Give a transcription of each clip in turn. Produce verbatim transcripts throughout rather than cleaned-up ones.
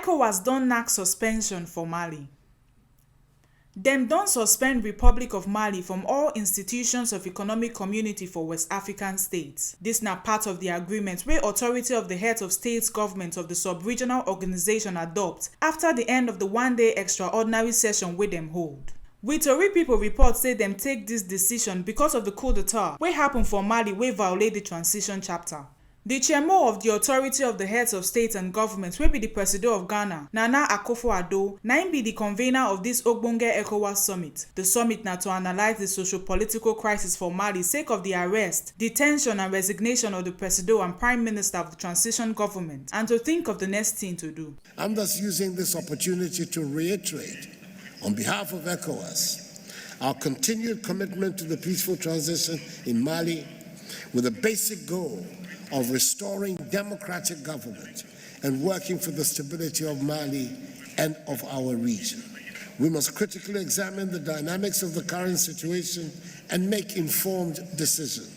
ECOWAS don knack suspension for Mali. Dem don suspend Republic of Mali from all institutions of economic community for West African states. Dis na part of di agreement wey authority of di heads of state government of di sub-regional organisation adopt afta di end of di one-day extraordinary session wey dem hold. We tori pipo report say dem take dis decision becos of di coup d'etat wey happun for Mali wey violate di transition chapter. Di chairmo of di authority of di heads of state and government wey be di presido of Ghana, Nana Akufo-Addo, na im be di convener of dis ogbonge ECOWAS summit. Di summit na to analyse di socio-political crisis for Mali sake of di arrest, detention and resignation of di presido and prime minister of di transition government and to think of di next tin to do. I'm thus using this opportunity to reiterate, on behalf of ECOWAS, our continued commitment to the peaceful transition in Mali, with a basic goal of restoring democratic government and working for the stability of Mali and of our region. We must critically examine the dynamics of the current situation and make informed decisions.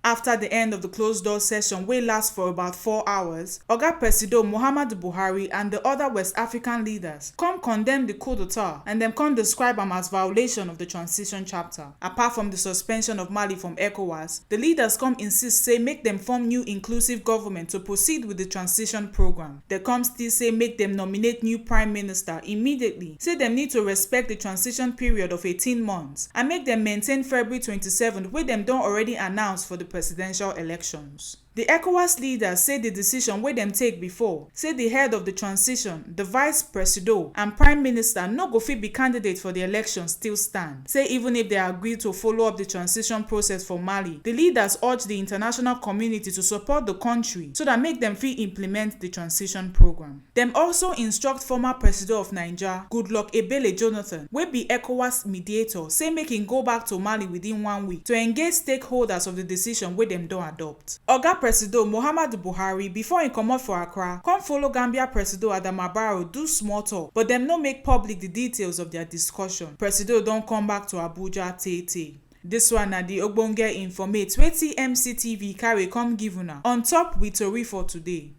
Afta di end of di closed-door session wey last for about four hours, Oga Presido Muhammadu Buhari and di oda West African leaders come condemn di coup d'etat and dem come describe am as violation of di transition chapter. Apart from di suspension of Mali from ECOWAS, di leaders come insist say make dem form new inclusive government to proceed wit di transition programme. Dem come still say make dem nominate new prime minister immediately, say dem need to respect di transition period of eighteen months and make dem maintain February twenty-seven wey dem don already announce for di presidential elections. Di ECOWAS leaders say di decision wey dem take before, say di head of di transition, di vice presido and prime minister no go fit be candidate for di election still stand. Say even if dem agree to follow up di transition process for Mali, di leaders urge di international community to support di kontri so dat make dem fit implement di transition programme. Dem also instruct former presido of Naija, Goodluck Ebele Jonathan, wey be ECOWAS mediator, say make im go back to Mali within one week to engage stakeholders of di decision wey dem don adopt. Oga Presido Muhammadu Buhari, before im comot for Accra, come follow Gambia Presido Adama Barrow do small talk, but dem no make public di details of dia discussion. Presido don come back to Abuja tey tey. Dis one na di ogbonge informate wey TMC TV carry come give una on top we tori for today.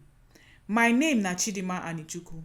My name na Chidinma Anichukwu.